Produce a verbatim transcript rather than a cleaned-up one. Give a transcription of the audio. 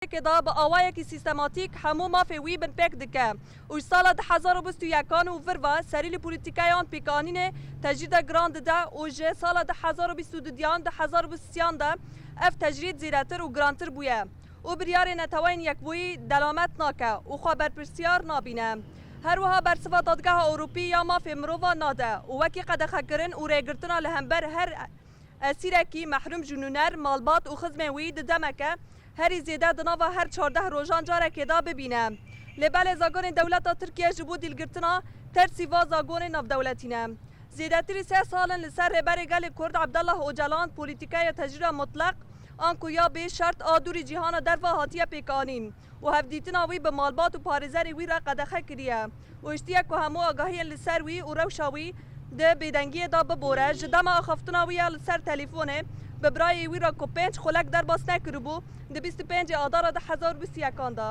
Yekê de bi awayekî sîstematîk hemû mafê wî binpêk dike û ji sala du hezar û bîst û yekan û vir ve serî li polîtîkeyan pêkanînê tecrîde giran dide û ji sala du hezar û bîst û duyan du hezar û bîst û sêyan de ev tecrîd zêdetir û girantir bûye û biryarê Neteweyên Yekbûyî delamet nake û xwe berpirsiyar nabîne. Her wiha bersiva Dadgeha Ewropî ya Mafê Mirova nade û wekî qedexekirin û rêgirtina li hember her esîrekî mehrum ji nûner, malbat û xizmên wî di demeke herî zêde di nava her çardeh rojan carekê de bibîne. Lê belê zagonên dewleta Tirkiye ji bo dîlgirtina tersî va zagonên navdewletî ne. Zêdetirî sê sal in li ser Rêberê Gelê Kurd Abdullah Ocalan polîtîkeya tecrîda mutleq an ku ya bê şert a dûrî cîhana derve hatiye pêkanîn û hevdîtina wî bi malbat û parêzerê wî re qedexe kiriye û hiştiye ku hemû agahiyên li ser wî û rewşa wî di bêdengiyê de bibore. Ji dema axaftina wî ya li ser telîfonê bi birayê wî re ku pênc xulek derbas nekiribû, di bîst û pêncê Adara du hezar û bîst û yekan de.